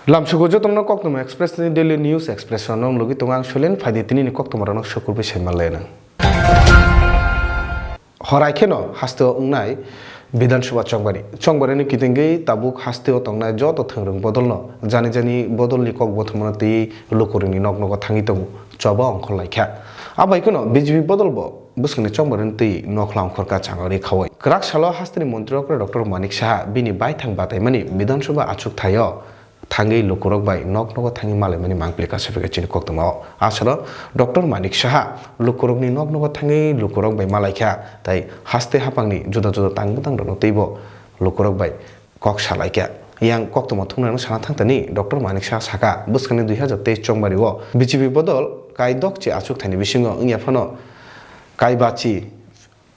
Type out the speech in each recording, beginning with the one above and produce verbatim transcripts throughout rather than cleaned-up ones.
Lamsugo jotono Koktwma Express ni Daily News Express no nugwi tongo ang Sulen. Phaidi tini ni koktwma rok no sukurbai sai manlai nang. Horai kheno hasteo wngnai Bidhan Sabha chongbari. Chongbari ni kitingwi tabuk hasteo tongnai joto thwngrwng bodol no jani jani bodol ni kok bothomano twi lukurok ni nok nogo thangwi tongo, choba ongkhor laikha. Abai kheno B J P bodol bo bwskangni chongbarani twi nokhla ongkhorkha changori khaui. Kwrak salo hasteni montri okra Doctor Manik Saha bini baithang bataimani Bidhan Sabha achukthai-o thangwi lukurok bai nok nogo thangwi malaimani mangpili kaisa phikha chini koktwmao. Aswrwng Doctor Manik Saha lukurokni nok nogo thangwi lukurok bai malaikha tei haste haphangni juda juda tang bwtang rokno twibo lukurok bai kok salaikha. Yang koktwma thumnairokno sana thangtani Doctor Manik Saha sakha, bwskangni dui hazar teis chongbario B J P bodol kaidokchi achukthaini bisingo wngya phano kaibachi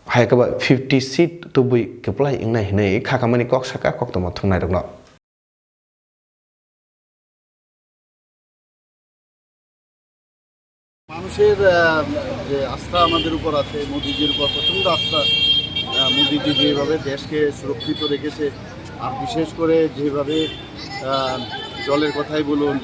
hai khe ba fifty seat tubui kwplai wngnai hinwi khakamani kok sakha koktwma thumnairokno. মানুষের আহ, যে আস্থা আমাদের উপর আছে, মোদিজির উপর প্রচণ্ড আস্থা। আহ, মোদিজি যেভাবে দেশকে সুরক্ষিত রেখেছে, আর বিশেষ করে যেভাবে আহ, জলের কথাই বলুন,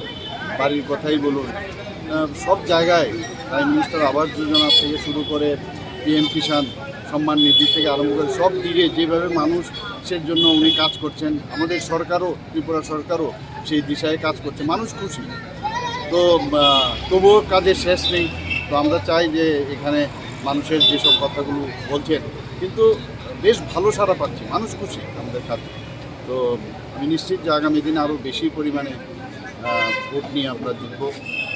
বাড়ির কথাই বলুন, আহ, সব জায়গায় প্রাইম মিনিস্টার আবাস যোজনা থেকে শুরু করে পিএম কিষাণ সম্মান নিধি থেকে আরম্ভ করে সব দিকে যেভাবে মানুষের জন্য উনি কাজ করছেন, আমাদের সরকারও, ত্রিপুরা সরকারও সেই দিশায় কাজ করছে। মানুষ খুশি। তো আহ, তবুও কাজের শেষ নেই। তো আমরা চাই যে এখানে মানুষের যেসব কথাগুলো বলছেন, কিন্তু বেশ ভালো সাড়া পাচ্ছি, মানুষ খুশি আমাদের কাজে। তো আমি নিশ্চিত যে আগামী দিনে আরও বেশি পরিমাণে আহ, ভোট নিয়ে আমরা জিতব।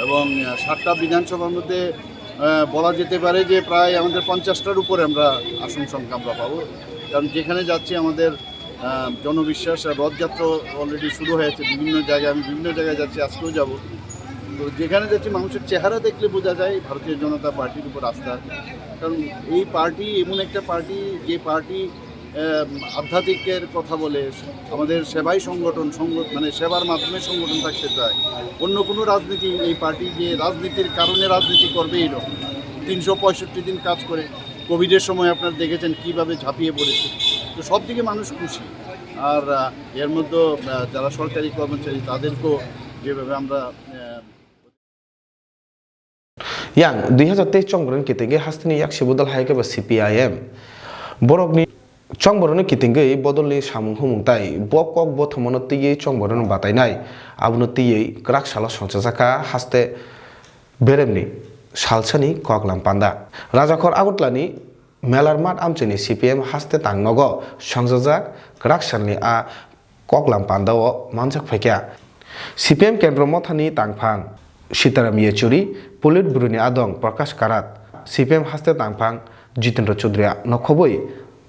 এবং আহ, সাতটা বিধানসভার মধ্যে আহ, বলা যেতে পারে যে প্রায় আমাদের পঞ্চাশটার উপরে আমরা আসন সংখ্যা আমরা পাবো। কারণ যেখানে যাচ্ছি আমাদের আহ, জনবিশ্বাস আর রথযাত্রা অলরেডি শুরু হয়েছে বিভিন্ন জায়গায়। আমি বিভিন্ন জায়গায় যাচ্ছি, আজকেও যাব। তো যেখানে যাচ্ছি মানুষের চেহারা দেখলে বোঝা যায় ভারতীয় জনতা পার্টির উপর আস্থা আছে। কারণ এই পার্টি এমন একটা পার্টি, যে পার্টি আহ, আধ্যাত্মিকের কথা বলে, আমাদের সেবাই সংগঠন, সংগ- মানে সেবার মাধ্যমে সংগঠন থাকতে চায়। অন্য কোনো রাজনীতি, এই পার্টি যে রাজনীতির কারণে রাজনীতি করবে এই রকম না। তিনশো পঁয়ষট্টি দিন কাজ করে, কোভিডের সময় আপনারা দেখেছেন কিভাবে ঝাঁপিয়ে পড়েছে। তো সব দিকে মানুষ খুশি। আর আহ, এর মধ্যে আহ, যারা সরকারি কর্মচারী, তাদেরকেও যেভাবে আমরা আহ, Yang dui hazar teis chongboroni kitingwi hasteni yaksi bodol hai khe ba C P I M borokni chongboroni kitingwi bodolni samung humung tai bo kok bothomano twiwi chongboroni batainai, abono twiwi kwrak salo songchajakha haste beremni salsani koklam panda. Rajakhor Agartalani Melar mat amchaini C P M haste tang nogo songjajak kwrak salni a koklam pandao manjak phaikha. C P M kendro mothani tangphang Sitaram Yechuri, Politburo ni adong Prakash Karat, C P M haste tangphang Jitendra Chaudhary nokhobwi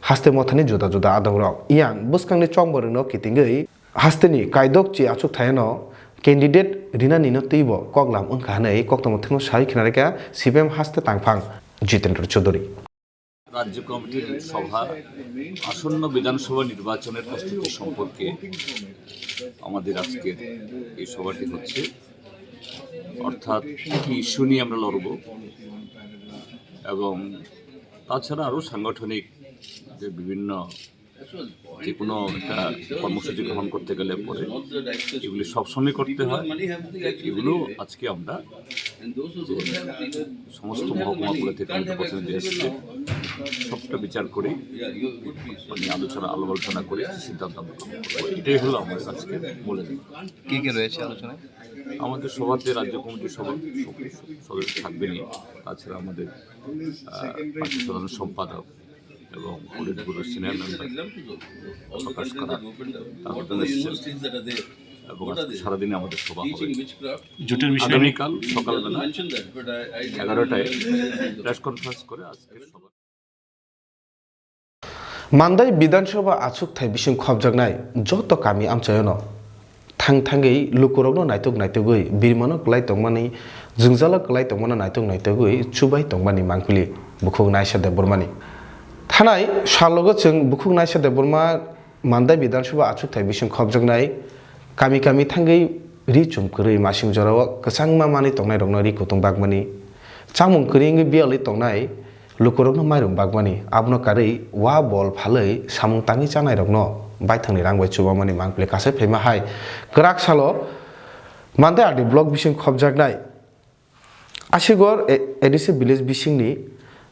haste mothani juda juda adongrok yang bwskangni chongborokno kitingwi hasteni kaidok chi achukthayano candidate rinanino twibo koklam wngkha hwnwi koktwma thwngno sawi khna rwkha C P M haste tangphang Jitendra Chaudhary. রাজ্য কমিটির সভা, আসন্ন বিধানসভা নির্বাচনের প্রস্তুতি সম্পর্কে আমাদের আজকের এই সভাটি হচ্ছে। অর্থাৎ কী ইস্যু নিয়ে আমরা লড়ব এবং তাছাড়া আরও সাংগঠনিক যে বিভিন্ন যে কোনো একটা কর্মসূচি গ্রহণ করতে গেলে পরে এগুলি সবসময় করতে হয়। এগুলো আজকে আমরা যে সমস্ত মহকুমা পুলিশ থেকে আমাদের প্রতিনিধি এসেছে, সবটা বিচার করে মানে আলোচনা, আলাপ আলোচনা করে সিদ্ধান্ত আমরা গ্রহণ করবো। এটাই হলো আমাদের আজকে মূল এজেন্ডা। কি কি রয়েছে আলোচনায়? আমাদের সভাতে রাজ্য কমিটির সভা সদস্য থাকবেনি, তাছাড়া আমাদের আহ, পার্টি সাধারণ সম্পাদক এবং পলিটব্যুরো সিনিয়র মেম্বার প্রকাশ করা, তার জন্য এসেছেন। এবং আজকে সারাদিনে আমাদের সভা হবে। জোটের বিষয়ে আগামীকাল সকালবেলা এগারোটায় প্রেস কনফারেন্স করে আজকে সভা। Mandai Bidhan Sabha achukthai bising khopjaknai joto kami amchaiono thang thangwi lukurokno naituk naitugwi birimano kwlai tongmani, jwngjalo kwlai tongmano naituk naitugwi chubai tongmani mangpili bukhuk Naisha Debbarmani. Thanai salogo chwng bukhuk Naisha Debbarma Mandai Bidhan Sabha achukthai bising khopjaknai kami kami thangwi ri chum kwrwi masing jorao kwchangma manwi tongnairokno ri kutung bakmani, chamung kwrwi wngwi biyalwi tongnai lukurokno mairum bakmani, abono karwi wa bol phalwi samung tangwi chanairokno baithangni rang bai chubamani mangpili kasai phaima hai kwrak salo Mandai R D block bising khopjaknai Asigor A-, A D C village bisingni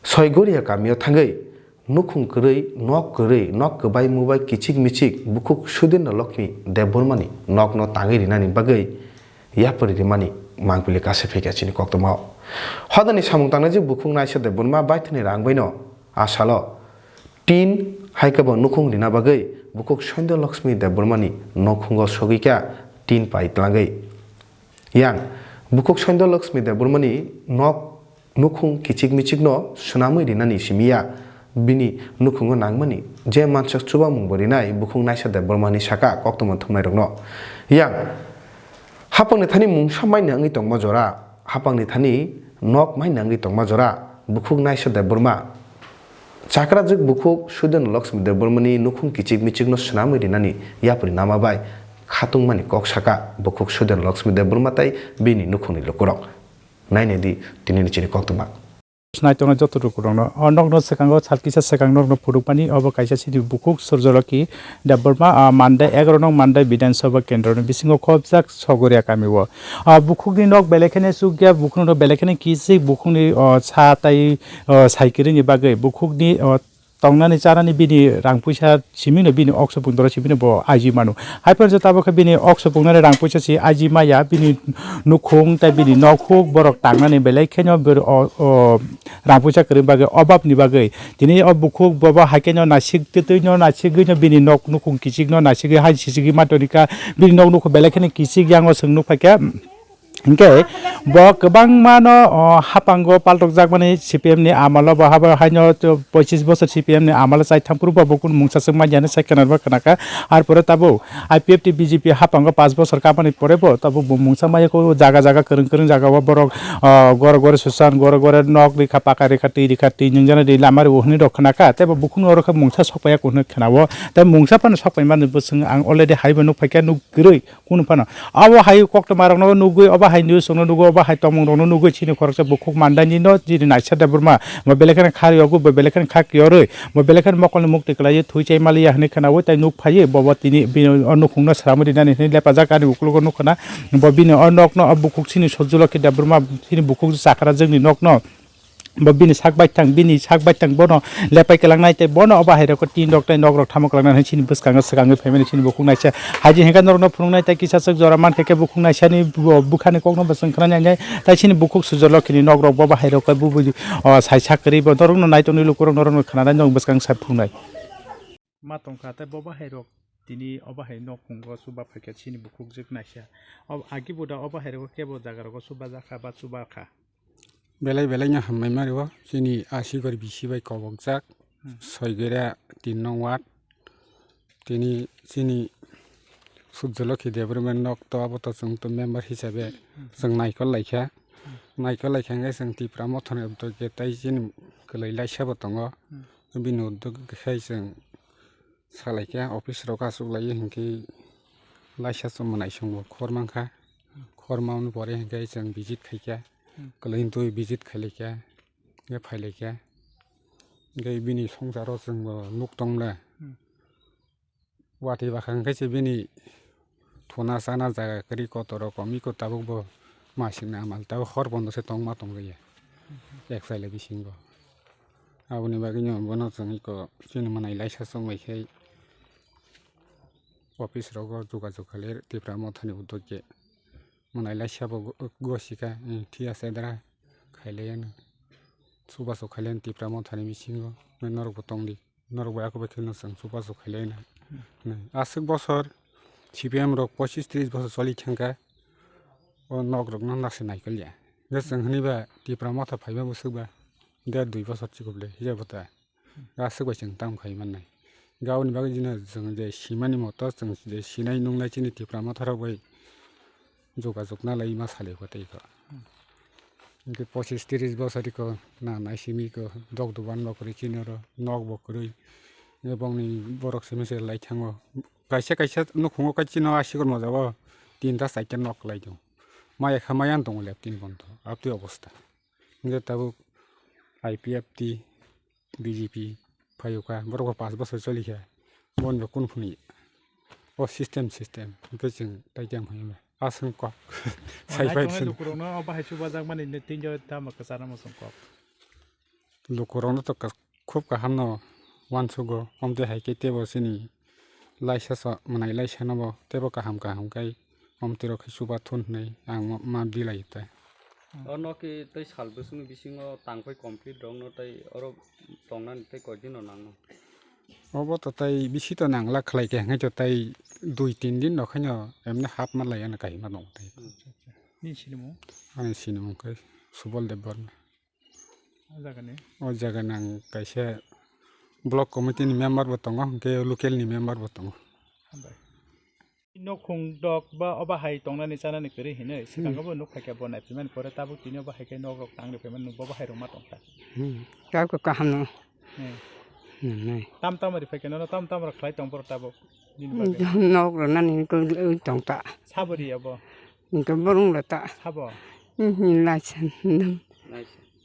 Soigoria kamio thangwi nukhung kwrwi, nok kwrwi, nok kwbai mubai kichik michik bukhuk Sudendra Lakshmi Debbarmani nokno tangwi rinani bagwi yapri rimani mangpili kase phaikha chini koktwmao. Hodani samung tangnai je bukhuk Naisha Debbarma baithani rang baino asalo tin hai khe bo nukhung rina bagwi bukhuk Sandhya Lakshmi Debbarmani nukhungo sogwi kha tin pai tlangwi. Yang bukhuk Sandhya Lakshmi Debbarmani nok nukhung kichik michikno swnamwi rinani simi ya, bini nukhungo nangmani je mansak chubamung bo rinai bukhuk Naisha Debbarmani saka koktwma thumnairokno. Yang hapangni thani mungsa maina wngwi tongma jora, hapangni thani nok maina wngwi tongma jora, bukhuk Naisha Debbarma chakrajwk bukhuk Sudendra Lakshmi Debbarmani nukhung kichik michikno swnamwi rinani yapri nama bai khatungmani kok saka bukhuk Sudendra Lakshmi Debbarma tei bini nukhungni lukurok. Nainai di tinini chini koktwma. Nai tongnai joto lukurokno. O nokno swkango sal kisa swkang nokno phunukmani obo kaisa chini bukhuk Surjolokhi Debbarma, ah, Mandai egaroh nong Mandai Bidhan Sabha Kendroni bisingo khopjak Sogoria kamio. Ah, bukhukni nok belai kheno chukya, bukhukni nok belai kheno kisik, bukhukni, oh, sa tai, oh, saikirini bagwi bukhukni, oh, tongnani chanani bini rang puisa simino bini ok sopung doro simino bo aji mano. Hai phano je tabuk khe bini ok sopungnani rang puisa si aji maya, bini nukhung tei bini nokhuk borok tangnani belai kheno bor-, o, o, rang puisa kwrwini bagwi, obabni bagwi. Tini o bukhuk bobo hai kheno naisik twino naisigwino bini nok nukhung kichikno naisigwi hai sisigwi ma toni kha. Bini nok nukhung belai kheno kichik yango chwng nukphai kha. Hinkhe bo kwbangmano, o, hapango paltokjakmani C P M ni amalo bo habo haino to poichis bosor C P M ni amalo chaitham phuru bo bo kunu mungsa swk manya hinwi sai khwnarokbo khwnakha. Arpore tabuk I P F T B J P hapango panch bosor kamani pore bo tabuk bo mungsa maya kho jaga jaga kwrwng kwrwng jaga o borok, o, gore gore susan gore gore nok rikha paka rikha twi rikha twi nwngjani ri lama rio hinwi rok khwnakha tei bo bukhukni oro khe mungsa sokpaiya kho hinwi khwnao tei mungsa phano sokpaimani bwswng ang already haibo nukphaikha nuk kwrwi. Kunu phano abo hai koktwma rokno nugwi, obo hai news rokno nugwi, obo hai tongmung rokno nugwi chini khoroksa bukhuk Mandaini no chini Naisha Debbarma bo belai kheno kha riogo, bo belai kheno kha kiyorwi, bo belai kheno mokolni mukti kwlaiwi thwi chai maliya hinwi khwnawi tei nuk phaiwi bobo tini bini o nukhungno sramwi rinani hinwi lepajak ani ukologo nukha na. Bo bini o nokno o bukhuk chini Sojolokhi Debbarma chini bukhuk chakrajwkni nokno Bo bini sak baithang, bini sak baithang bono lepai kwlangnai tei bono obo hai rok tin rok tei nok rok thamo kwlangnai hinwi chini bwskango swkangwi phaimani chini bukhuk naisa. Haji hwnkhe norokno phunuknai tei kisa swk jora mankhe khe bukhuk naisani bu-, bukhani kokno bo chwng khwnani nai tei chini bukhuk sujolo khini nok rok bo bahai rok khe bubu, o, sai sak kwrwi bo norokno nai tongwi lukurok norokno khwnanai norok bwskang sai phunuknai. Ma tongkha tei bo bahai rok tini obo hai nok khungo chuba phaikha chini bukhuk jwk naisa. O agi buda obo hai rok kebo jaga rogo chuba jakha ba chuba kha. Belai belai no hambai mari o chini Asigor bisi bai kobokjak, hmm, Soigera tin nong ward. Tini chini Sujjolokhi Debbarma nok to abo to chwng to member hisabe, hmm, chwng naikol laikha. Hmm. Naikol laikha hwnkhe chwng Tipra Mothani abdo khe tai chini kwlai laisa bo tongo. Hmm. Bini uddog khai chwng Salaikhe office rok achuk lai hinkhe laisa chwng mwnaisong bo khor mankha. Khor mani pore hinkhe chwng visit khaikha. Hmm. Kwlwng twi visit khailaikha. Hinkhe phailaikha. Hinkhe bini swngcharo chwng bo nuk tongle. Hmm. Watwi bakha hinkhe se bini thuna chana jaga kwrwi kotor rok kom iko tabuk bo masingni amal tabuk hor bondo se tongma tongya. Ek chaila bisingo. Aboni bagwino bono chwng iko chini mwnai laisa chongbai khai office rogo jogajog khailai Tipra Mothani uddog khe mwnai laisa bo go-, gosika, eh, thik ase dara khailai ano chubachu khailai ano Tipra Mothani bisingo norokbo tongdi. Norok bai ako bai kheno chwng chubachu khailai na. Hmm. Nai, aswk bosor C P M rok pochis tris bosor choli thangkha, o nok rok no nasi naikolya. Hwnkhe chwng hwnwi ba Tipra Motha phaiba bwswk ba der dui bosor chikop le hiya bwta. Aswk bai chwng tamo khai mannai. Hwnkhe aboni bagwi jino chwng je simani moto chwng je sinai nungnai chini Tipra Motha rok bai jogajog nalai ma salai kho tei kho. Hwnkhe pochis tris bosor iko na nai simi iko dok dogan bo kwrwi chini oro nok bo kwrwi. Hwnkhe bongni borok simi se lai thango. Kaisa kaisa nukhungo kaisa no asigor mojabo tinta charta nok kwlai tongo. Maya kha maya no tongo left tin ponto abtwi obosta. Hwnkhe tabuk I P F T, B J P phaiyokha borok bo panch bosor cholikha. Boni bo kunu phunukya. O system system hwnkhe chwng tai tei ang phaima. Aswng kok. O, sai nai pai tongnai sini. Lukurokno o bahai chubajakmani ni tinjo tamo kwchana muchung kok. Lukurokno to ka-, khub kaham no uansugo, omte hai khe tebo chini laisa sa, mwnai laisa no bo tebo kaham kaham khai omte rok khe chuba thun hwnwi ang ma, ma bilai tai. Ono khe tei sal bwswkni bisingo tangphai complete rokno tei oro tongnani tei koi din rok nango? Obo to tei bisi to nangla khlai khe, hwnkhe to tei dui tin din rok haino emne hap ma lai ano kahima nong tei. Hmm. Nini sinimung? Ani sinimung khe Subal Debbarma. O jaga ni? O jaga ni ang kaisa block committee ni member bo tongo, hwnkhe local ni member bo tongo. Hambai. Nokhung dok ba obo hai tongnani chanani kwrwi hinwi swkango bo nuk phaikha bo naiphimani pore tabuk tini obo hai khe nok rok tangri phaimani nwng bo bahai rok ma tongkha. Hmm. Tabuk kaham no. Hmm. Hmm, nai. Tam tam ri phaikha nono tam tam rok khlai tong borok tabuk. Nini bagwi. Hmm, nok rok nani kwrwi tongta. Sabo ri abo. Hwnkhe borok rok ta. Sabo. Hmm, hmm, naisa. Hmm.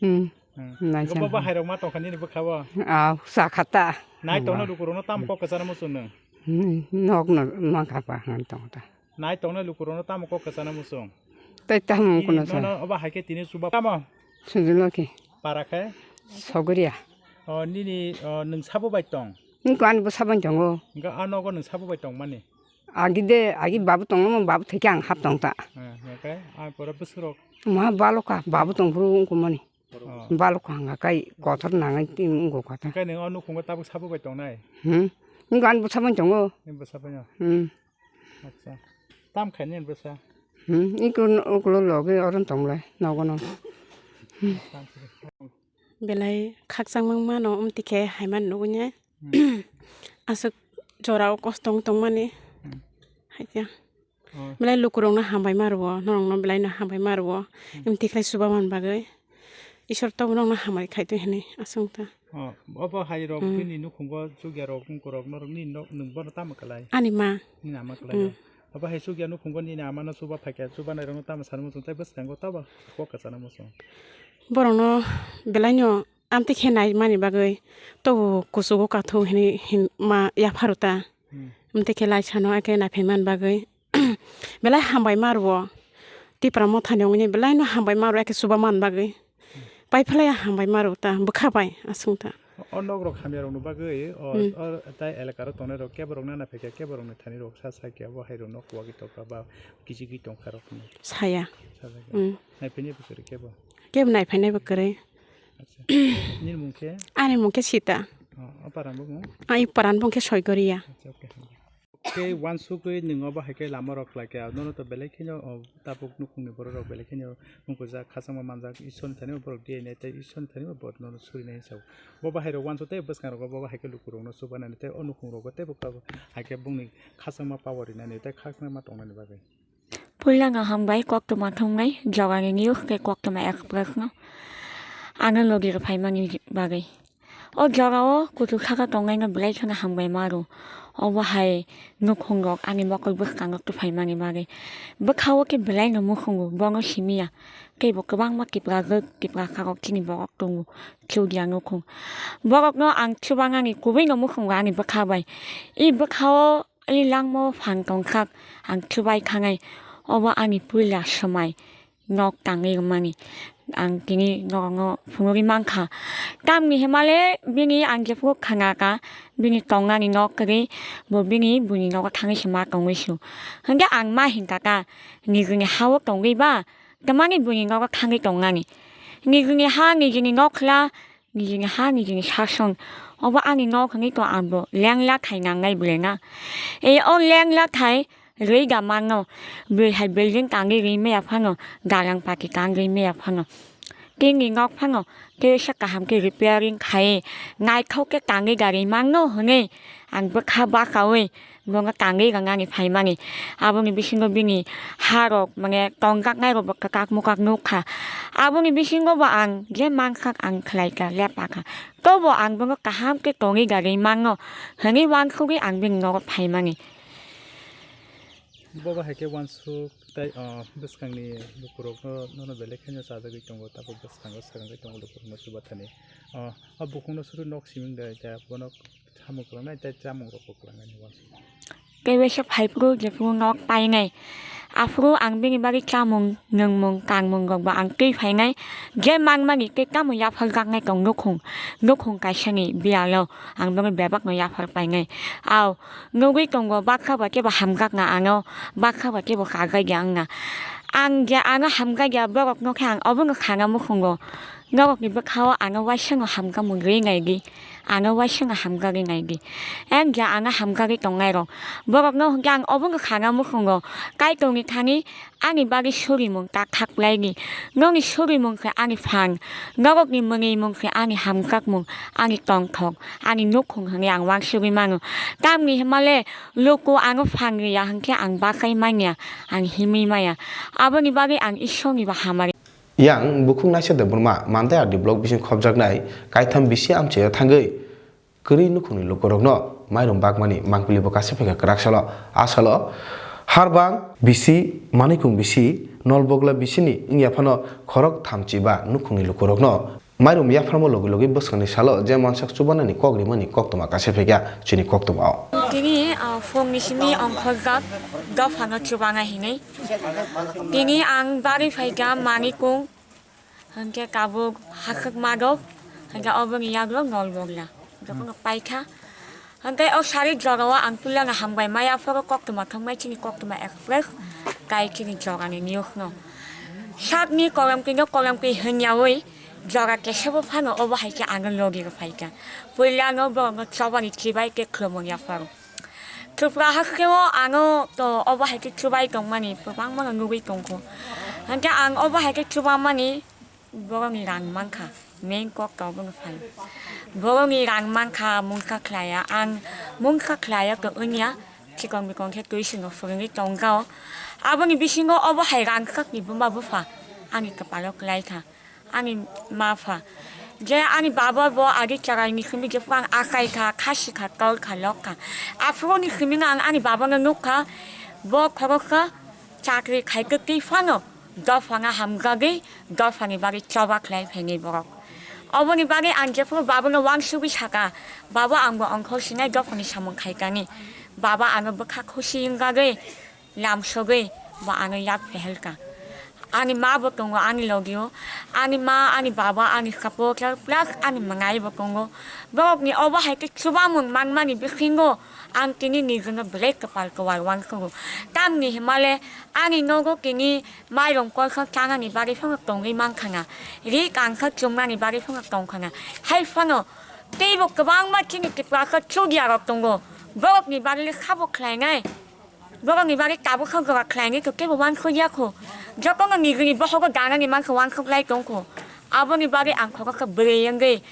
Hmm. Hmm. Naisa. Bo bahai rok ma tongkha nini bwkha bo. Ah, sakha ta. Nai tongna lukurokno tamo kok kwchana muchung nwng? Hmm, nokno mankha pa hwn tong ta. Nai tongnai lukurokno tamo kok kwchana muchung? Tei tamo. Nini kono sa. Nono obo hai khe tini chuba tamo? Sujulokhi. Para khe? Sogriya. O, nini, o, nwng sabo bai tong? Nwng ko ani bwsa bai tongo. Hwnkhe a nogo nwng sabo bai tongmani? Agi de, agi babu tongo, mo babu theke ang hap tong ta. Eh, hwnkhe a pore bwswk rok? Ma baloka, babu tong phuru wngkha mani. Oh. Balok hwnka kai kotor nangai tini wngkha kotor. Hwnkhe nwng o nukhungo tabuk sabo bai tongnai? Hmm? Wngkha ani bwsa bai tongo. Nini bwsa bai no? Hmm. Acha. Tam khaini ani bwsa? Hmm, iko, ukulo logi oro tonglai, nogo no. Tam khaini. Belai khakchangma mano, wngtwi khe hai mani nugui ne. Hmm. Aswk jorao kosto wng tongmani. Hmm. Hai khe. Oh. Belai lukurokno hambai ma rwo, norokno belaino hambai ma rwo. Hmm. Imtwi khlai chuba man bagwi. Isor tobo norokno hambai khai twi hwnwi aswk ta. Oh, obo hai rok, hmm, bini nukhungo chukya rok, wngkor rok, norok nini nok, nwng bono tamo kwlai? Ani ma. Nini ama kwlai. Hmm. Obo hai chukya nukhungo nini amano chuba phaikha, chubanai rokno tamo sanwi muchung tei bwskango tobo kok kwchana muchung? Borokno belaino amtwi khe nai mani bagwi tobo kuchugo kathok hinwi hin ma yapharo ta. Hmm. Amtwi khe lai sano ake naiphai man bagwi belai hambai ma rwo. Tipra mothani wngwi belaino hambai ma rwo ake chuba man bagwi. Pai phalai hambai ma rwo ta bwkha bai aswk ta. O nok rok hamya rokni bagwi o, hmm, o tai elaka rok tongnai rok kebo rok nana phaikha, kebo rokni thani rok sa sa khe abo hai rokno kuwagwi tongkha ba kichigwi tongkha rokno. Saya. Sa sa khe. Hmm. Naiphai nai bwkha rw kebo. Kebo naiphai nai bwkha rw. Acha. Nini mung khe? Ani mung khe Sita. Oh, o paran bo mung? Ai paran bung khe Soigoriya. Acha, okay. Khe uansugwi nwng obo hai khe lama rok khlai kha, nono to belai kheno, o, tabuk nukhungni borok rok belai kheno mukujak, khachangma manjak, Iswrni thani bo borok diya nai tei Iswrni thani bo borok nono surinai hinwi sao. Bo bahai rok uansuk tei bwskang rogo bo hai khe lukurokno chubanani tei o nukhung rogo tei bo hai khe bongni khachangma power rinani tei khachangma tongnani bagwi. Puila no hambai koktwma thumnai Jogani news tei Koktwma Express no ano logi rw phaimani bagwi. O jora o kuchuk saka tongnai no belai kheno hambai ma rw. Obo hai nukhung rok ani mokol bwskango twi phaimani bagwi. Bwkha o khe belai no mukhungo bono simi ya. Tei bo kwbangma tipra rwk tipra kha rok chini borok tongo. Chudya nukhung. Borok no ang chubanani kubui no mukhungo ani bwkha bai. I bwkha o Ani langmao phan tongkha, ang chubai thanai, obo ani puila swmai nok tangwi rwmani. Ang tini norokno phunugwi mankha. Tamni hwnmale bini ang jephuru khanakha, bini tongnani nok kwrwi, bo bini buini nogo thangwi se ma tongwi su. Hwnkhe ang ma hinkha ta, nijini ha-o tongwi ba, tamani buini nogo thangwi tongnani. Nijini ha, nijini nok khwla, Nijini ha, nijini sason. Obo ani nok hwnwi to ang bo lengla thai nangnai bwle na. E o lengla thai rwi da mano. Bwrwi hai building tangwi rwi maya phano, dalang pati tangwi maya phano. Tini nok phano tei sa kaham khe repairing khai naithok khe tangwi da rwi mano hwnwi ang bwkha bakaui Bono tangwi rwnani phaimani. Aboni bisingo bini harok, mane, tongjaknairokbo kwkak mukak nukha. Aboni bisingo bo ang je mankha, ang khlaikha, lepakha. Tobo ang bono kaham khe tongwi da rwi mano hwnwi uansugwi ang bini nogo phaimani. Bobo hai khe uansuk tei, ah, bwskangni lukurokno nono belai kheno chajagwi tongo, tabuk bwskango swrwngwi tongo lukurokno chubathani. Ah, o bukhukno suru nok siming da, da bono samung kwlangnai tei chamung rokbo kwlangnai ni uansuk. Tei waisa phaiphuru jephuru nok painai. Aphuru ang bini bagwi chamung, nwngmung, kangmung rokbo ang twi phainai. Je mangmani tei tamo yapharjaknai tong nukhung, nukhung kaisani biyalo ang bini bebakno yaphar painai. Ao, nugwi tongo baksa ba teibo hamjakna ano, baksa ba teibo kajakya wngna. Ang je ano hamjakya borokno khe ang obono sana muchungo. Norokni bwkhao ano uaisano hamjakmung rwi nai di, ano uaisano hamjagwi nai di. Em je ano hamjagwi tongnai rok, borokno hwnkhe ang obono sana muchungo, Kaitorni thani ani bagwi surimung ta thak lai di. Nokni surimung khe ani phan, norokni mwnwimung khe ani hamjakmung, ani tongthok, ani nukhung hwnwi ang uansugwi mano. Tamni hwnmale luku ano phan rwya hwnkhe ang bachai manya, ang himwi maya. Aboni bagwi ang Ishorni bo hamari. Yang bukhuk naisade Burma Mandai R D block bising khopjaknai kaitham bisi amchaio thangwi kwrwi nukhungni lukurokno mairum bakmani mangpili bo kaisa phaikha kwrak salo. A salo harbang bisi, manikung bisi, nolbogla bisini wngya phano khorok thamchi ba nukhungni lukurokno mairum yapharma logi logi bwskangni salo je mansak chubanani kok rimani koktwma kaisa phaikha chini koktwmao. Tini, ah, phungni simi ongkhorjak dophano chubana hinwi. Tini ang bari phaikha manikung, hwnkhe tabuk haswk madok, hwnkhe oboni yagrok nolbogla. Jotono paikha. Hwnkhe o sari jorao ang puilano hambai maya phoro koktwma thangbai chini Koktwma Express kai chini jorani news no. Sakni kolomtwi no kolomtwi hwnyawi jora kesebo phano obo hai khe ano logi rw phaikha. Puilano borokno chobani chibai tei khulumung yapharo. Tripura hasteo ano to obo hai khe chubai tongmani kwbangma no nugwi tongkho. Hwnkhe ang obo hai khe chubamani borokni rang mankha, main kok to obono phai. Borokni rang mankha mungsa khlaiya, ang mungsa khlaiya to wngya, chikon mikon khe twi sino phwrwngwi tongjao. Aboni bisingo obo hai rang sakni buma bupha ani kwpalo kwlaikha. Ani ma pha. Je ani baba bo agi charaini simi je phang akai kha, khasi kha, tol kha, lok kha. Aphuru ni simi ang ani baba no nuk kha, bo khoroksa chakri khai kwtwi phano dophano hamjagwi dophani bagwi choba khlai phainai borok. Oboni bagwi ang jephuru baba no uansugwi saka, baba ang bo ongkhor sinai dophani samung khaikani. Baba ano bwkha khusi wngjagwi lamsogwi bo ano yak phehelka. Ani ma bo tongo ani logio. Ani ma, ani baba, ani supporter, plus ani mwnai bo tongo. Borokni obo hai khe chubamung manmani bisingo ang tini nijino belai kwpal kwar uansugo. Tamni hwnmale ani nogo tini mairum kolsa chanani bagwi phano tongwi mankha na, ri kangsa chumnani bagwi phano tongkha na. Hai phano teibo kwbangma chini Tiprasa chudiyarok tongo. Borokni bagwi sabo khlainai. Borokni bagwi tabuksa jora khlainai khe kebo uansukya kho. Jotono nijini bohogo danani mankhe uansuk lai tong kho. Aboni bagwi ang khoroksa bwrwi wngwi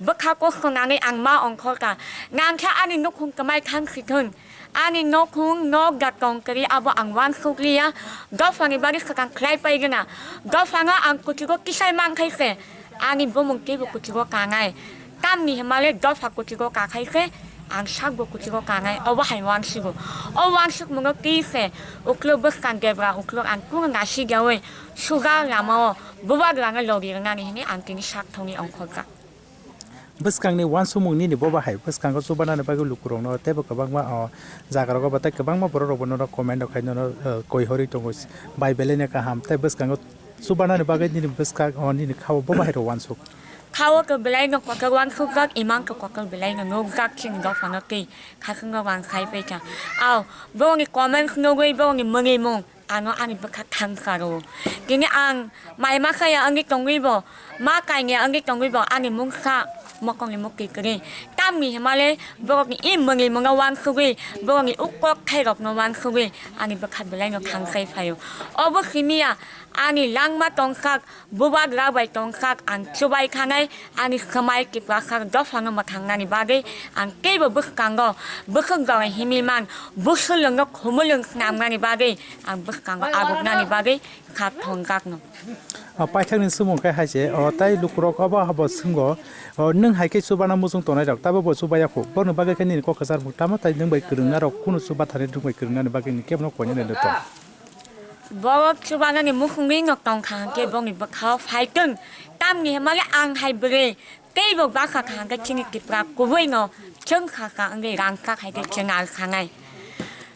bwkha kosto nangwi ang ma ongkhorka. Nangkhe ani nukhung kwmai thang si thung. Ani nukhung nok da tong kwrwi abo ang uansuk liya. Dophani bagwi swkang khlai pai gana. Dophano ang kuchugo kisai mankhai se. Ani bumung teibo kuchugo kanai. Tamni hwnmale dopha kuchugo kakhai khe ang sakbo kuchugo kanai. Obo hai uansigo. O uansukmungo tei se uklok bwskang debra uklok ang kunu nasijaui suja lamao bubagrano logi rwnani hwnwi ang tini sak thongwi ongkhorjak. Bwskangni uansukmung nini boba hai bwskango chubanani bagwi lukurokno teibo kwbangma o jagarogo bo tei kwbangma bororokbo nono comment rok khai nono, eh, koi horwi tongo bai belaino kaham tei bwskango chubanani bagwi nini bwskang o nini khao boba hai rok uansuk. Khao to belai no kotor uansukjak, imang to kotor belai no nukjak chini dophano tei khasing no rang sai paikha. Ao, borokni comments nugwi borokni mwnwimung ano ani bwkha thangsa rwo. Tini ang mai ma khaya wngwi tongwi bo, ma kainya wngwi tongwi bo ani mungsa mokongni mukti kwrwi. Tamni hwnmale borokni i mwnwimungo uansugwi, borokni ukok thairokno uansugwi ani bwkha belai no thangsai phaio. Obo simi ya ani langma tongsak, Bubagra bai tongsak ang chubai khanai, ani swmai Tiprasa dophano mwthangnani bagwi ang teibo bwskango bwswk jora himwi man, bwswlwngno khumulwng snamnani bagwi ang bwskango abuknani bagwi kha thongjakno. O paithakni swngmung khe hai se, o tei lukurok obo habo swngbo, o nwng hai khe chubana muchung tongnai rok tabo bo chubaya kho, boni bagwi khe nini kok kwchar mung tamo tai nwng bai kwrwngna rok kunu chuba thani nwng bai kwrwngnani bagwi ni kebo no koinani rw tong. Borok chubanani muchungwi no tongkha hwnkhe bongni bwkhao phaitwng. Tamni hwnmale ang hai bwrwi teibo bakha kha hwnkhe chini Tripura kubui no chwng kha kha wngwi rangchak hai khe chwng al khanai.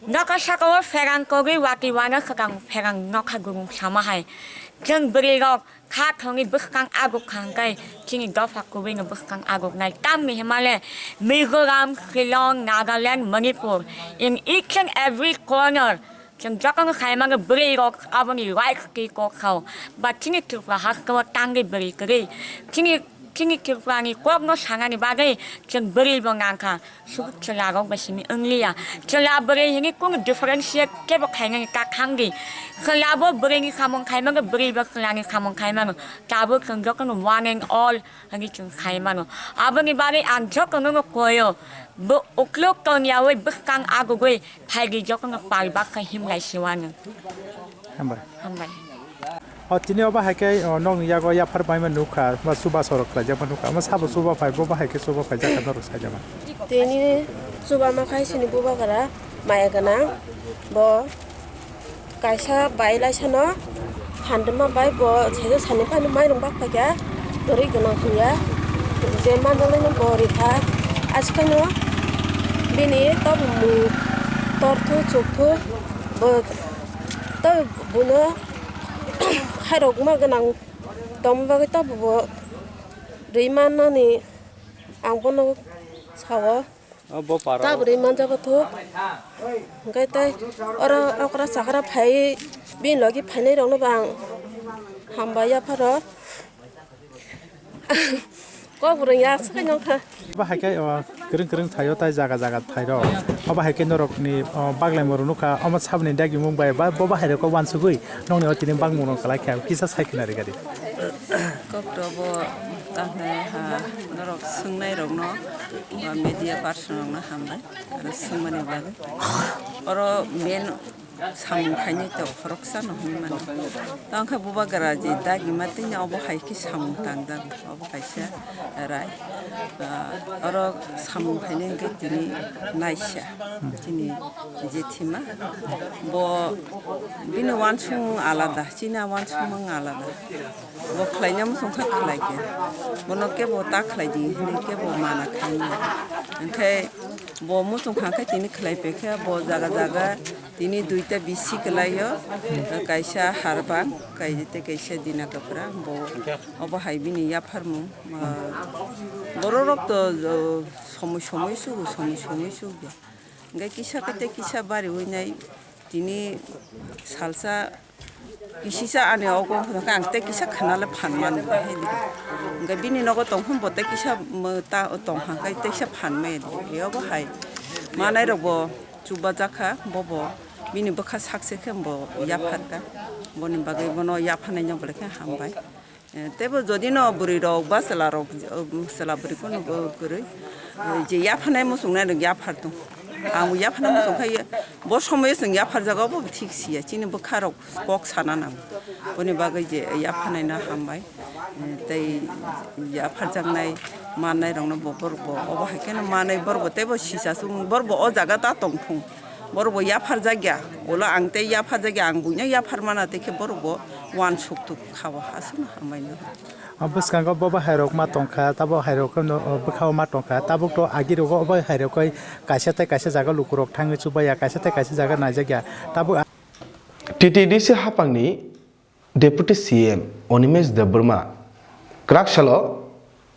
Nokha saka o pherang kogwi watwi wana kwkang pherang nokha gurung sama hai. Chwng bwrwi rok kha thongwi bwskang aguk kha hwnkhe chini dopha kubui no bwskang aguk nai. Tamni hwnmale Mizoram, Shillong, Nagaland, Manipur, in each and every corner chwng jotono sai mano bwrwi rok aboni right ki kok sao. Ba chini Tripura haste o tangwi bwrwi kwrwi. Chini, chini Tripura ni kok no sanani bagwi chwng bwrwi bo nangkha. Suk chwla rok bai simi wngliya. Chwla bwrwi hwnwi kunu differentiate kebo khainani ta thangdi. Chwla bo bwrwini samung khai mano, bwrwi bo chwlani samung khai mano. Tabuk chwng jotono one and all hwnwi chwng khai mano. Aboni bagwi ang jotono no koyo. Bo uklok tongyawi bwskang agugwi phaidi jotono pal baksa himlai siwano. Hambai. Hambai. O tini o bahai khe, o, nokni yago yaphar maima nukha, ba chubaso rok khlaijakma nukha, omo sabo chuba phai, bo bahai khe chuba phai jakha norok saijama. Tini chuba ma khai sini bubagra maya gwnang, bo kaisa bai laisano phandima bai bo saijo sani phano mairung bak phaikha, kwrwi gwnang hwnya, je manjalaino bo rikha, aswkhaino bini tobumung torthu chukthu bo tei buino khairokma gwnang tongma bagwi tabukbo rwi mannani ang bono sao. O bo paro. Tabuk rwi manjak thuk. Hwnkhe tei oro okra chakra phai bini logi phainairokno bo ang hambai yapharo. Kok bwrwng ya swkang nokha. Bo hai khe, o, kwrwng kwrwng thaio tai jaga jaga thairok. Obo hai khe norokni, o, baglaimung rok nukha. Omo saboni dagimung bai ba, bo bahai rokno uansugwi nokni o tini bangmung rok kwlai kha. Kisa sai khna rikha di. Kok to bo ta hwnwi ha norok swngnairokno ba media person rokno hambai. Aro swngmani bagwi. Oro main samung khainai to khoroksano hinwi mano. Tamo khe bubagra je dagima tini obo hai khe samung tangjago. Obo kaisa rai. Ah, oro samung khainai hwnkhe tini naisa. Chini jethima. Bo bini uansukmung alada, chini uansukmung alada. Bo khlaina muchung kha khlai khe. Bono kebo ta khlai di hinwi kebo mana khainai. Hwnkhe bo muchung kha khe tini khlai pai khe bo jaga jaga tini duita bisi kwlaio. Kaisa Harbang, kai-, tei kaisa Dina Kapra. Bo obo hai bini yapharmung. Ah, bororok to, oh, somoi somoi sugo, somoi somoi sugo. Hwnkhe kisa khe tei kisa bariwi nai tini salsa kisisa ani ogo wngkha khe ang tei kisa khwnale phan mani bo hai di. Hwnkhe bini nogo tongphano bo tei kisa mo-, ta tongkha khe tei kisa phan maya di. Ebo hai manairokbo chubajak kha, bobo bini bwkha sakse khe bo yapharkha. Boni bagwi bono yapharnaino belai khe hambai. Eh, teibo jodi no bwrwi rok ba chwla rok, eh, chwla bwrwi phano bo kwrwi, eh, je yapharnai muchungnai rok yaphar tong. Ang bo yapharnai muchung khai, bo somoyo chwng yaphar jaga bo thik siya. Chini bwkha rok kok sana nango. Boni bagwi je yapharnai no hambai. Eh, tei yapharjaknai mannai rokno bo borok bo obo hai kheno manwi borok bo teibo sisa chung borok bo o jaga ta tong thung. Borok bo yapharjak ya, ulo ang tei yapharjak ya, ang buino yaphar mana tei khe borok bo uansuk tuk kha bo aswkno hambai no. O bwskango bo bo hairok ma tongkha, tabo hairok no, o bwkhao ma tongkha, tabuk to agi rogo obo hairok kai kaisa tei kaisa jaga lukurok thangwi chubaya, kaisa tei kaisa jaga naijak ya, tabuk a- T T D C hapangni Deputy C M Animesh Debbarma kwrak salo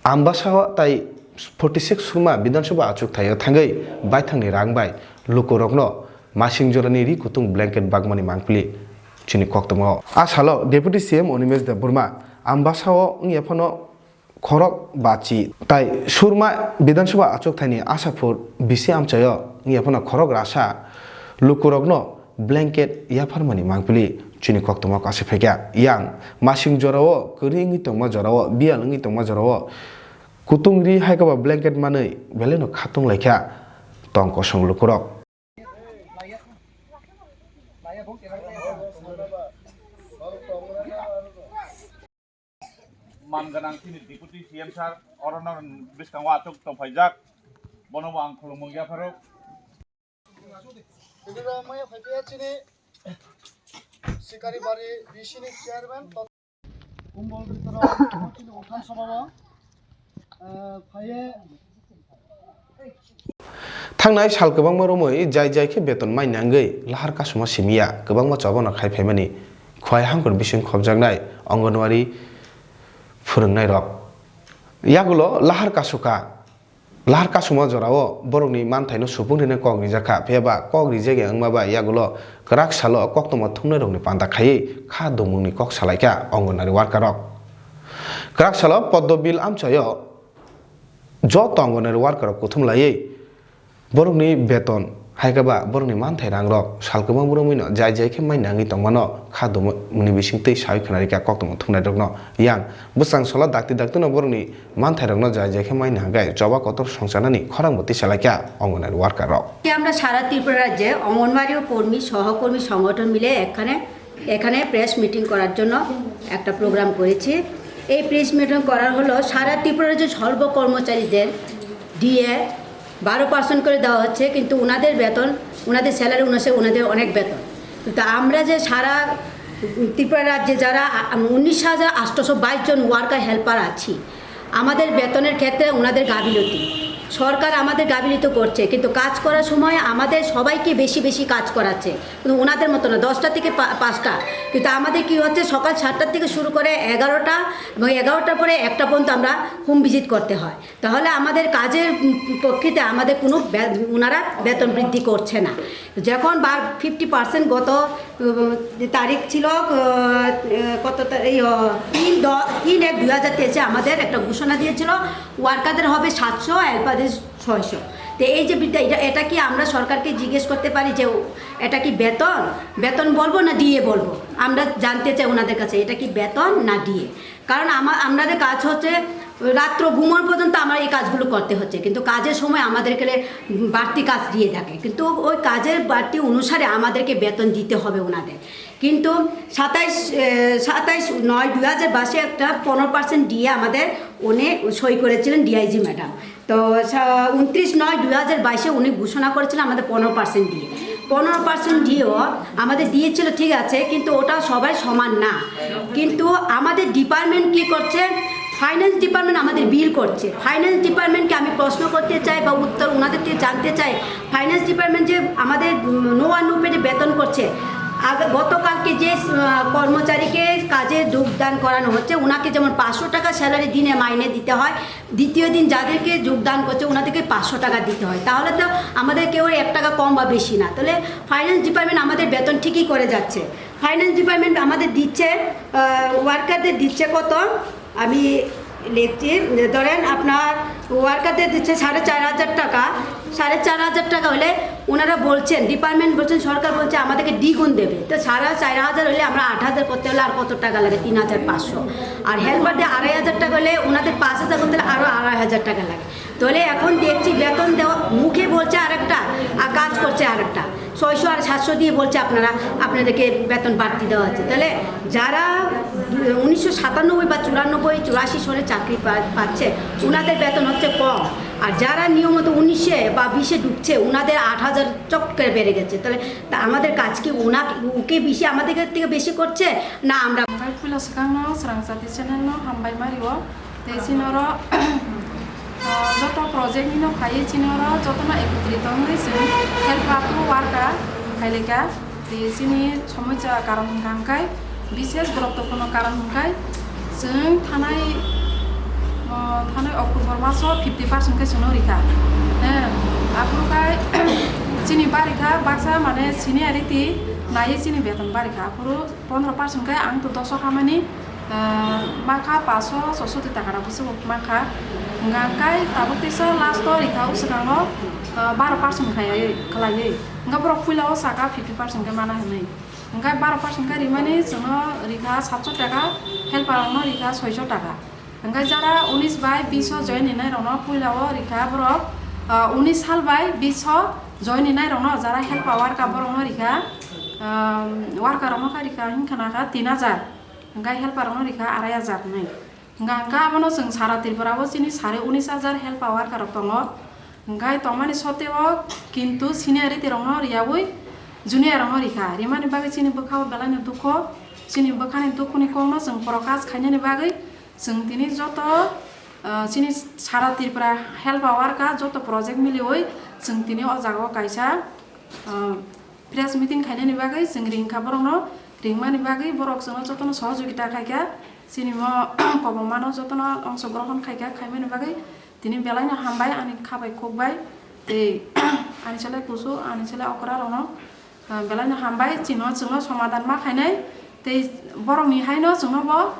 Ambasa o tai forty six Surma Bidhan Sabha achuk thaio thangwi baithangni rang bai lukurokno masing jorani ri kutung blanket bagmani mangpili chini koktwma o. A salo Deputy C M Animesh Debbarma Ambasa o wngya phano khorok bachi tai Surma Bidhan Sabha achuk thaini Asapur bisi amchaio wngya phano khorok rasa lukurokno blanket yapharmani mangpili chini koktwma o kasa phaikha. Yang masing jorao kwrwi wngwi tongma jorao biyal wngwi tongma jorao kutung ri hai khe ba blanket manwi belai no khatung laikha tong kosong lukurok. Man gwnang chini Deputy C M sir, oro no bwskango achuk tongphaijak, bono bo ang khulumung yapharo. Tini bo maya phaiphaiya chini Sikaribari B C ni chairman, Kumbol Bitorok, chini Uthan Sabha o, eh, phaiye. Thangnai sal kwbangma romwi jai jai khe beton mai nangwi lahar kasuma simi ya, kwbangma choba no khai phaimani. Khwai hangkor bising khopjaknai Anganwadi phwrwngnairok yagulo lahar kasukha. Lahar kasuma jorao borokni manthaino supung rina kok rijak kha, phiya ba kok rijak ya wngma bai yagulo kwrak salo koktwma thumnairokni panda khaiwi kha dumungni kok salaikha Anganwadi workerrok. Kwrak salo Poddo Bill amchaio joto Anganwadi workerrok kuthum laiwi borokni beton, hai khe ba borokni manthai rangrok sal kwbangma romwino jai jai khe mai nangwi tongmano kha dumungni bisingtwi sawi khwnarikha koktwma thumnairokno. Yang bwsang salo dakti dakti no borokni manthairokno jai jai khe mai nangwi choba kotor songchanani khorang bo tisalaikha Anganwadi workerrok. আমরা সারা ত্রিপুরা রাজ্যে অঙ্গনওয়াড়ি ও কর্মী সহকর্মী সংগঠন মিলে এখানে এখানে press meeting করার জন্য একটা প্রোগ্রাম করেছি। এই প্রেস মিটিং করার হলো সারা ত্রিপুরা রাজ্যের সর্ব কর্মচারীদের ডিএ বারো পার্সেন্ট করে দেওয়া হচ্ছে, কিন্তু ওনাদের বেতন, ওনাদের স্যালারি অনুসারে ওনাদের অনেক বেতন। তো আমরা যে সারা ত্রিপুরা রাজ্যে যারা আ-, উনিশ হাজার আটশোশো বাইশ জন ওয়ার্কার হেল্পার আছি, আমাদের বেতনের ক্ষেত্রে ওনাদের গাফিলতি, সরকার আমাদের গাফিলতি করছে, কিন্তু কাজ করার সময় আমাদের সবাইকে বেশি বেশি কাজ করাচ্ছে। কিন্তু ওনাদের মতো না, দশটা থেকে পা-, পাঁচটা, কিন্তু আমাদের কি হচ্ছে, সকাল সাতটা থেকে শুরু করে এগারোটা এবং এগারোটার পরে একটা পর্যন্ত আমরা হোম ভিজিট করতে হয়। তাহলে আমাদের কাজের, উম, পক্ষেতে আমাদের কোনো বে-, ওনারা বেতন বৃদ্ধি করছে না। যখন বার ফিফটি পার্সেন্ট গত, উম, তারিখ ছিল, আহ, কত তারিখ, ইয়ো, তিন দ-, তিন এক দুই হাজার তেইশে আমাদের একটা ঘোষণা দিয়েছিল, ওয়ার্কারদের হবে সাতশো, হেল্পারদের ছয়শো। তো এই যে বিদ্যা, এটা, এটা কি আমরা সরকারকে জিজ্ঞেস করতে পারি যে এটা কি বেতন, বেতন বলবো না ডিএ বলবো? আমরা জানতে চাই ওনাদের কাছে, এটা কি বেতন না ডিএ? কারণ আমা-, আমাদের কাজ হচ্ছে রাত্র ঘুমোর পর্যন্ত আমরা এই কাজগুলো করতে হচ্ছে, কিন্তু কাজের সময় আমাদেরকে বাড়তি কাজ দিয়ে থাকে, কিন্তু ওই কাজের বাড়তি অনুসারে আমাদেরকে বেতন দিতে হবে ওনাদের। কিন্তু সাতাইশ, এ, সাতাইশ নয় দুই হাজার বাইশে একটা পনেরো পার্সেন্ট ডিএ আমাদের উনি সই করেছিলেন, ডিআইজি ম্যাডাম। তো সা-, ঊনত্রিশ নয় দুই হাজার বাইশে উনি ঘোষণা করেছিলেন আমাদের পনেরো পার্সেন্ট ডিএ। পনেরো পার্সেন্ট ডিএও আমাদের দিয়েছিল, ঠিক আছে, কিন্তু ওটা সবাই সমান না। কিন্তু আমাদের ডিপার্টমেন্ট কি করছে? ফাইন্যান্স ডিপার্টমেন্ট আমাদের বিল করছে। ফাইন্যান্স ডিপার্টমেন্টকে আমি প্রশ্ন করতে চাই বা উত্তর ওনাদের থেকে জানতে চাই, ফাইন্যান্স ডিপার্টমেন্ট যে আমাদের, উম, নোয়া নুপেটে বেতন করছে, আগে, গতকালকে যে, আহ, কর্মচারীকে কাজে যোগদান করানো হচ্ছে, ওনাকে যেমন পাঁচশো টাকা স্যালারি দিনে মাইনে দিতে হয়, দ্বিতীয় দিন যাদেরকে যোগদান করছে, ওনাদেরকে পাঁচশো টাকা দিতে হয়। তাহলে তো আমাদের কেউ এক টাকা কম বা বেশি না। তাহলে ফাইন্যান্স ডিপার্টমেন্ট আমাদের বেতন ঠিকই করে যাচ্ছে। ফাইন্যান্স ডিপার্টমেন্ট আমাদের দিচ্ছে, আহ, ওয়ার্কারদের দিচ্ছে কত? আমি লিখছি, ধরেন আপনার ওয়ার্কারদের দিচ্ছে সাড়ে চার হাজার টাকা। সাড়ে চার হাজার টাকা হলে ওনারা বলছেন, ডিপার্টমেন্ট বলছেন, সরকার বলছে আমাদেরকে দ্বিগুণ দেবে। তো সাড়ে চার হাজার হলে আমরা আট হাজার করতে হলে আর কত টাকা লাগে? তিন হাজার পাঁচশো। আর হেল্পারদের আড়াই হাজার টাকা হলে ওনাদের পাঁচ হাজার করতে হলে আরও আড়াই হাজার টাকা লাগে। তাহলে এখন দেখছি বেতন দেওয়া, মুখে বলছে আরেকটা আর কাজ করছে আরেকটা। ছয়শো আর সাতশো দিয়ে বলছে আপনারা, আপনাদেরকে বেতন বাড়তি দেওয়া হচ্ছে। তাহলে যারা উনিশশো সাতানব্বই বা চুরানব্বই চুরাশি সনে চাকরি পা-, পাচ্ছে, ওনাদের বেতন হচ্ছে কম। আর যারা নিয়মিত উনিশে বা বিশে ঢুকছে, ওনাদের আট হাজার চট করে বেড়ে গেছে। তাহলে তা আমাদের কাজ কি ওনা, ওকে বেশি, আমাদের থেকে বেশি করছে, না আমরা? Hambai puila swkangno Srangchati channel no hambai mario. Tei chini oro, ah, joto project ni no phaiwi chini oro jotono ekotri tongwi chwng help to worker khailika. Tei chini somosya karon hwnkha hwnkhe, bishes borok tongphano karon hwnkhe chwng thanai, ah, thanai October maso fifty percent khe chwngno rikha. Eh, aphuru khai chini barikha baksa mane seniority naiwi chini beton barikha. Aphuru pondro percent khe ang to doso hamani, ah, mankha paso sosoti taka rok bwswk mankha. Hwnkha hwnkhe tabuk teisa last o rikha o swkango, ah, baro percent khai khlaiwi. Hwnkhe borok puila o saka fifty percent khe mana hinwi. Hwnkhe baro percent khe rimani chwngno rikha satso taka, helper rokno rikha soiso taka. Hwnkhe jara unis bai biso join hinai rokno puila o rikha borok, ah, unis sal bai biso join hinai rokno jara helper worker borokno rikha, ah, worker rokno kha rikha hinkhana kha tin hajar. Hwnkhe helper rokno rikha arai hajar hinwi. Hwnkha hwnkhe abono chwng sara Tripura o chini sare unis hajar helper worker rok tongo. Hwnkhe tongmani soteo kintu seniority rokno riyaui junior rokno rikha. Rimani bagwi chini bwkhao belaino dukho, chini bwkhani dukhoni kokno chwng prokash khainani bagwi chwng tini joto, ah, chini sara Tripura helper worker joto project miliui Chwng tini o jaga o kaisa, ah, press meeting khainani bagwi chwng ring kha borokno, ringmani bagwi borok chwngno jotono sohojogita khai kha, chini mo kobongmano jotono ongsogrohon khai kha, khaimani bagwi tini belaino hambai ani kha bai khuk bai tei ani chwlai kusu, ani chwlai okra rokno. Ah, belaino hambai, chino chwngno somadan ma khainai, tei borokni haino chwngno bo,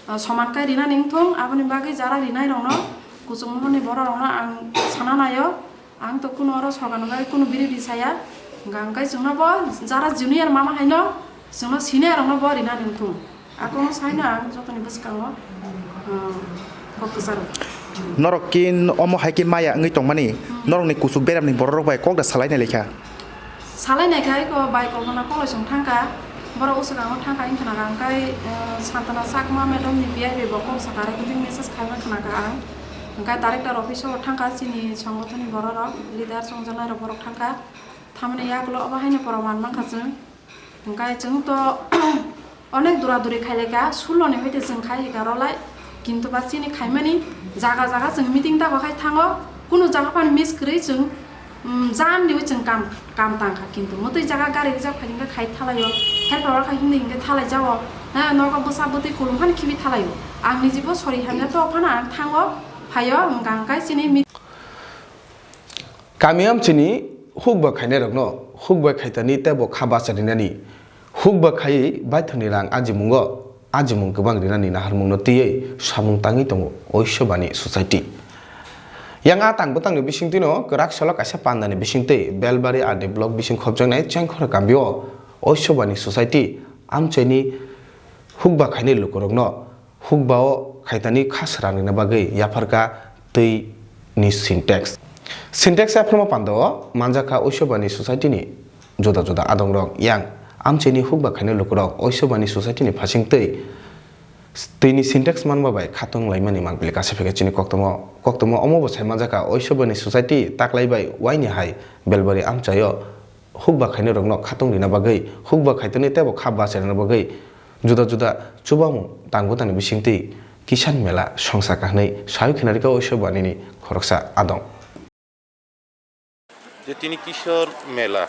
ah, soman kai rinani wngthung, aboni bagwi jara rinai rokno, kuchuk mohorni borok rokno ang sana naio, ang to kuno oro sogan bai kuno biri ri saya, hwnkha hwnkhe chwngno bo jara junior mama haino chwngno senior rokno bo rinani wngthung. Ako wng saino ang jotoni bwskango, ah, kok kwcharo. Norok kin omo hai khe maya wngwi tongmani, norokni kuchuk beramni bororok bai kok da salai nai lekha. Salai nai khai ko bai Kolpana Koloisong thangkha, borok uswkango thangkha wng khna kha, hwnkhe, ah, Santana Chakma madam ni biyai bai bo kok sakha, recording message khaima khna kha ang. Hwnkhe director office o thangkha chini songothoni bororok, leader chongjaknairok borok thangkha. Tamoni yagulo obo haino pora man mankha chwng. Hwnkhe chwng to onek dura duri khailai kha, suloni hoite chwng khai hika rolai. Kintu ba chini khaimani jaga jaga chwng meeting dago khai thango, kunu jaga phano miss kwrwi chwng, um, jam diwi chwng kam, kam tangkha. Kintu mwtwi jaga gari rijak phai hwnkhe khai thalaio, helper khai hindi hwnkhe thalai jao, ha, nogo bwsa bwtwi kulum phano khibi thalaio. Ang nijibo sori hamya to phano ang thango, phaio, hwnkha hwnkhe chini meet- Kami amchini hukba khainairokno hukba khaitani teibo kha bacha rinani, hukba khaiwi baithoni rang ajimungo ajimung kwbang rinani naharmungno twiwi samung tangwi tongo Oisobani Society. Yang a tang bwtangni bisingtwino kwrak salo kaisa pandani bisingtwi Belbari R D block bising khopjaknai Chengkhor kambio Oisobani Society amchaini hukba khainai lukurokno hukbao khaitani kha srang rina bagwi yapharkha twi ni Sintex. Sintex yapharma pandao manjakha Oisobani Society ni juda juda adongrok. Yang amchaini hukba khainai lukurok Oisobani Society ni phasing twi twi ni Sintex manma bai khatung laimani mangpili kasa phikha chini koktwmo. Koktwmo omo bo sai manjakha Oisobani Society taklai bai waini hai Belbari amchaio hukba khainairokno khatung rina bagwi, hukba khaitani teibo kha bacha rina bagwi juda juda chubamung tang bwtangni bisingtwi Kisan Mela songsa kha hwnwi sawi khna rikha Oisobani ni khoroksa adong. Je tini Kisan Mela,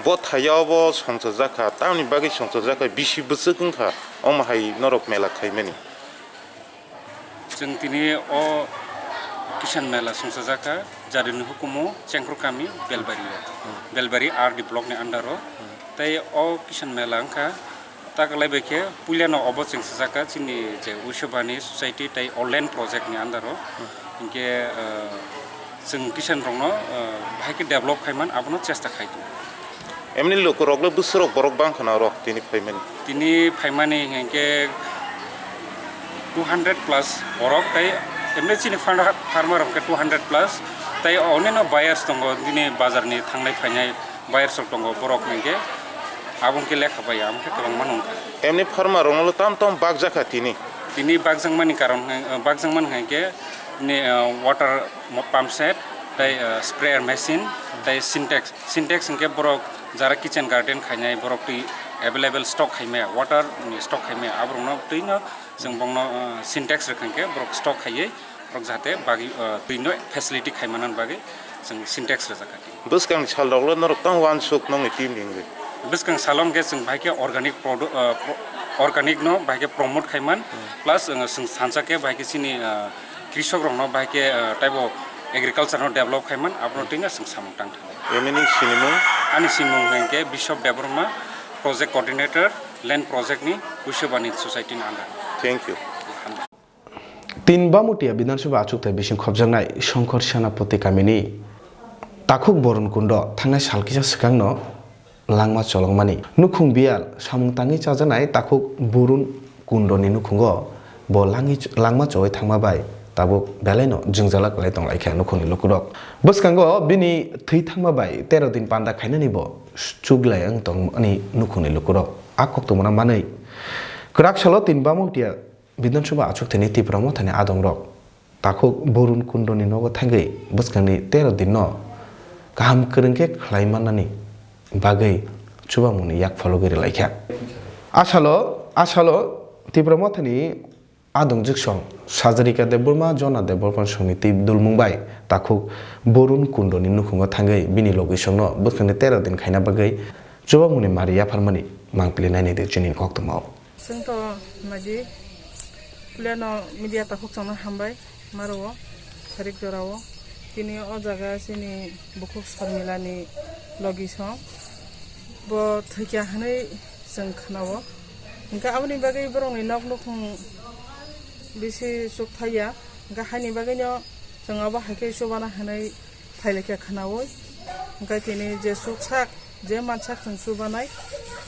bo thaya obo songchajak kha, tamoni bagwi songchajak kha, bisi bwswk wng kha, omo hai norok mela khaimani. Chwng tini o Kisan Mela songchajak kha, Jaduni hukumu Chengkhor kami Belbari o, Belbari R D block ni under o. Tei o Kisan Mela wngkha taklai bai khe puilano obo chwng sajak kha chini je Oisobani Society tei o land project ni under o. Hinkhe, ah, chwng Kisan rokno, ah, bahai khe develop khaiman abono chesta khai tongo. Emni lukurok le bwswrok borok bang khna rok tini phaimani? Tini phaimani hinkhe two hundred plus borok tei emni chini farmer, farmer hinkhe two hundred plus tei oneno buyers tongo, bini bazar ni thangnai phainai buyers rok tongo, borok hinkhe abo hinkhe lekha bai ya, amo khe kwbangma nungkha. Emni farmer rokno tam tam bakjakha tini? Tini bakjakmani karon, bakjakmani hinkhe ni, ah, water mo-, pump set, tei, ah, sprayer machine, tei Sintex. Sintex hinkhe borok jara kitchen garden khainai, borok twi available stock khaimaya, water ni stock khaimaya, aborokno twino chwng bongno, ah, Sintex rwkha hinkhe borok stock khaiwi borok jahate bagwi, ah, twino facility khaimanani bagwi chwng Sintex rwjakha. Bwskang salroklo norok tamo uansuk nokni team ni wngwi? Bwskang salo hinkhe chwng bahai khe organic produ-, ah, pro-, organic no bahai khe promote khaiman, plus, ah, chwng sansa khe bahai khe chini, ah, Krisok rokno bahai khe, ah, taibo agriculture no develop khaiman, abono twi no chwng samung tang thani. Emini sinimung? Ani sinimung hinkhe Bishop Debbarma, project coordinator, land project ni Oisobani Society ni under. Thank you. Hambai. Tin Bamutia Bidhan Sabha achukthai bising khopjaknai Songkhor Senapati kamini takhuk Borun Kundo thangnai sal kisa swkangno langma cholokmani nukhung biyal samung tangwi chajaknai takhuk Burun Kundoni nukhungo bo langwi, langma chowi thangma bai tabuk belaino jwngjala kwlai tonglaikha nukhungni lukurok. Bwskango bini thwi thangma bai tero din panda khainani bo chuklai wng tongmani nukhungni lukurok a koktwmano manwi kwrak salo tin Bamutia Bidhan Sabha achukthani Tipra Mothani adongrok takhuk Borun Kundoni nogo thangwi bwskangni tero dinno kaham kwrwng khe khlai mannani bagwi chubamungni yak phologwi rwlaikha. Asalo, asalo Tipra Mothani adong jwksong Sajrika Debbarma, Jona Debbarma songni twi dulmung bai takhuk Borun Kundoni nukhungo thangwi bini logisongno bwskangni tero din khaina bagwi chubamungni mari yapharmani mangpili nainai di chini koktwmao. Chwng to naidi, puilano media takhuk chwngno hambai maro, pharik jorao. Tini o jaga chini bukhuk Sarmilani logisong. Bo thwikya hwnwi chwng khnao. Hwnkhe aboni bagwi borokni nok nukhung bisi chukthaiya. Hwnkhe haini bagwino chwng abo hai khe chubana hwnwi phailaikha khnaui. Hwnkhe tini je chuksak, je mansak chwng chubanai,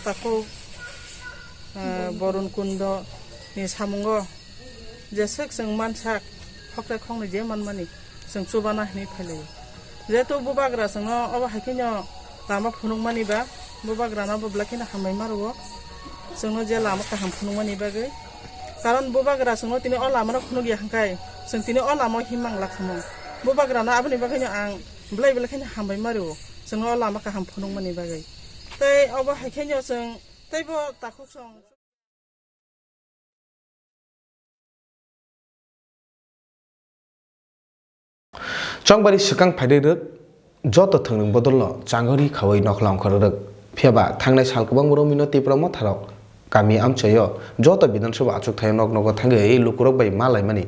takhuk, eh, Borun Kundoni samungo jeswk chwng mansak, khokthai khoknwi je manmani chwng chubana hwnwi phailaio. Jehetu bubagra chwngno obo hai kheno lama phunukmani ba, bubagrano bo belai kheno hambai ma rwo chwngno je lama kaham phunukmani bagwi. Karon bubagra chwngno tini o lamano phunukya hwnkhe chwng tini o lamao himma wngla khamu. Bubagrano aboni bagwino ang belai belai kheno hambai ma rwo chwngno o lama kaham phunukmani bagwi. Tei obo hai kheno chwng teibo takhuk song. Chongbari swkang phairwi rwk, joto thwngrwng bodolno changori khaui nokhla ongkhor rwk. Phiyaba thangnai sal kwbangma romwino Tipra Motharok kami amchaio joto Bidhan Sabha achukthai nok nogo thangwi lukurok bai ma laimani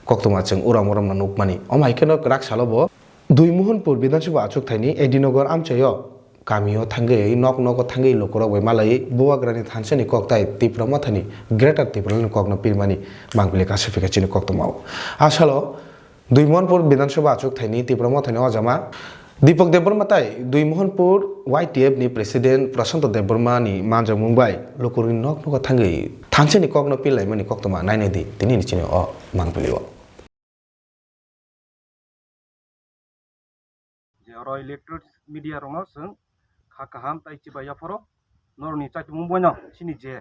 koktwma chwng urom uromno nukmani. Omo hai kheno kwrak salo bo Duimohonpur Bidhan Sabha achukthai ni A D Nagar amchaio kamio thangwi nok nogo thangwi lukurok bai malai bubagrani thansani kok tai Tipra Mothani Greater Tipraland ni kokno pirmani mangpili kaisa phika chini koktwmao. A salo Duimohonpur Bidhan Sabha achukthai ni Tipra Mothani ojama Dipak Debbarma tai Duimohonpur Y T F ni President Prasanta Debbarma ni manjakmung bai lukurokni nok nogo thangwi thansani kokno pilaimani koktwma nainai di tini ni chini o mangpili o. Je oro electronic media rokno chwng kha kaham tai chibai yaphoro norokni chaitumung boino chini je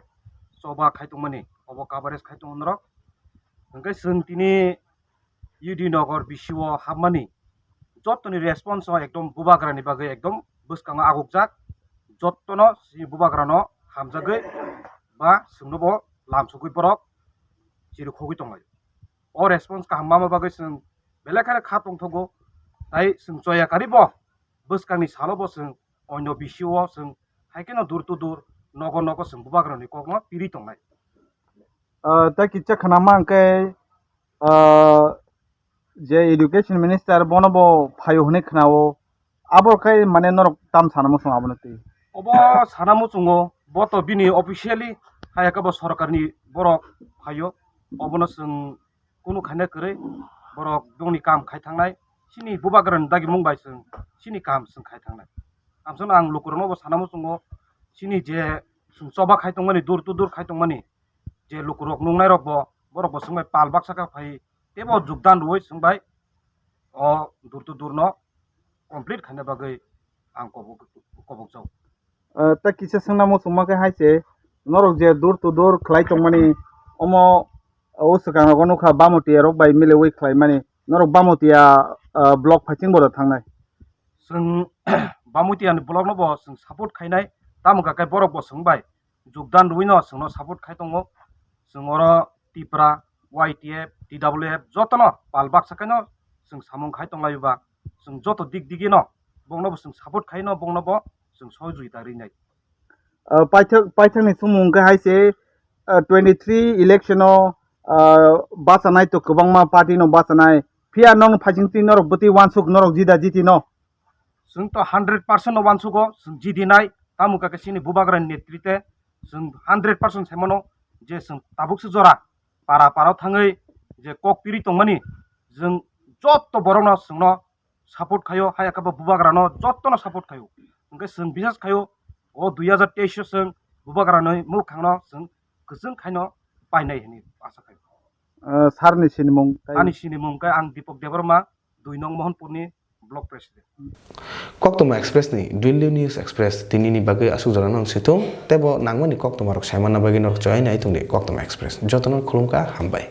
choba khai tongmani obo coverage khai tongo norok. Hwnkhe chwng tini U D Nagar bisio hapmani jotoni response o ekdom bubagrani bagwi ekdom bwskango agukjak, jotono chini bubagrano hamjagwi ba chwngnobo lamsogwi borok chirikhogwi tonglai. O response kaham mama bagwi chwng belai kheno kha tongthogo, tai chwng choya karibo bwskangni salo bo chwng onyo bisio chwng hai kheno door to door nogo nogo chwng bubagrani kokno piri tongnai. Ah, tei kisa khwnama hwnkhe, ah, je education minister bono bo phaio hwnwi khwnao, abo khai mane norok tam sana muchung abono twi? Obo sana muchungo, bo to bini officially hai khe bo sorkarni borok phaio, obono chwng kunu khaina kwrwi, borok bongni kam khai thangnai, chini bubagrani dagimung bai chwng chini kam chwng khai thangnai. Amsano ang lukurokno bo sana muchungo, chini je chwng choba khai tongmani, door to door khai tongmani, je lukurok nungnairok bo, borok bo chwng bai pal baksa khe phai teibo jogdan rwui chwng bai o door to door no complete khaina bagwi ang kobok, kobokjak. Ah, tei kisa swngna muchungma khe hai se, norok je door to door khlai tongmani, omo o swkang rogo nukha Bamotiya rok bai mileui khlaimani, norok Bamotiya, ah, block phaising bodo thangnai. Chwng Bamotiya ni block no bo chwng support khainai, tamo khe borok bo chwng bai jogdan rwino chwngno support khai tongo. Chwng oro Tipra, Y T F, T W F jotono pal baksa khaino chwng samung khai tonglaio ba, chwng joto dik digino bongno bo chwng support khaino, bongno bo chwng sohojogita rinai. Ah, paithak, paithakni sumung khe hai se, ah, twenty three election o, ah, bachanai to kwbangma party no bachanai, phiya nokni phaising twi norok bwtwi uansuk norok jida jiti no? Chwng to hundred percent no uansugo, chwng jidinai, tamo khe chini bubagrani netrite chwng hundred percent sai mano je chwng tabuk se jora para para thangwi je kok piri tongmani, chwng jotto borokno chwngno support khaio, hai khe bo bubagrano jottono support khaio. Hwnkhe chwng bisas khaio, o dui hajar teis o chwng bubagrani mwkhangno chwng kwchwng khaino painai hwnwi asa khaio. Ah, sir ni sinimung tei? Ani sinimung khe ang Dipak Debbarma, dui nong Mohanpur ni block president. Koktwma Express ni Daily News Express tini ni bagwi aswk jora no sithung, teibo nangmani koktwma rok sai manna bagwi norok choyani ai tongdi Koktwma Express. Jotono khulumkha, hambai.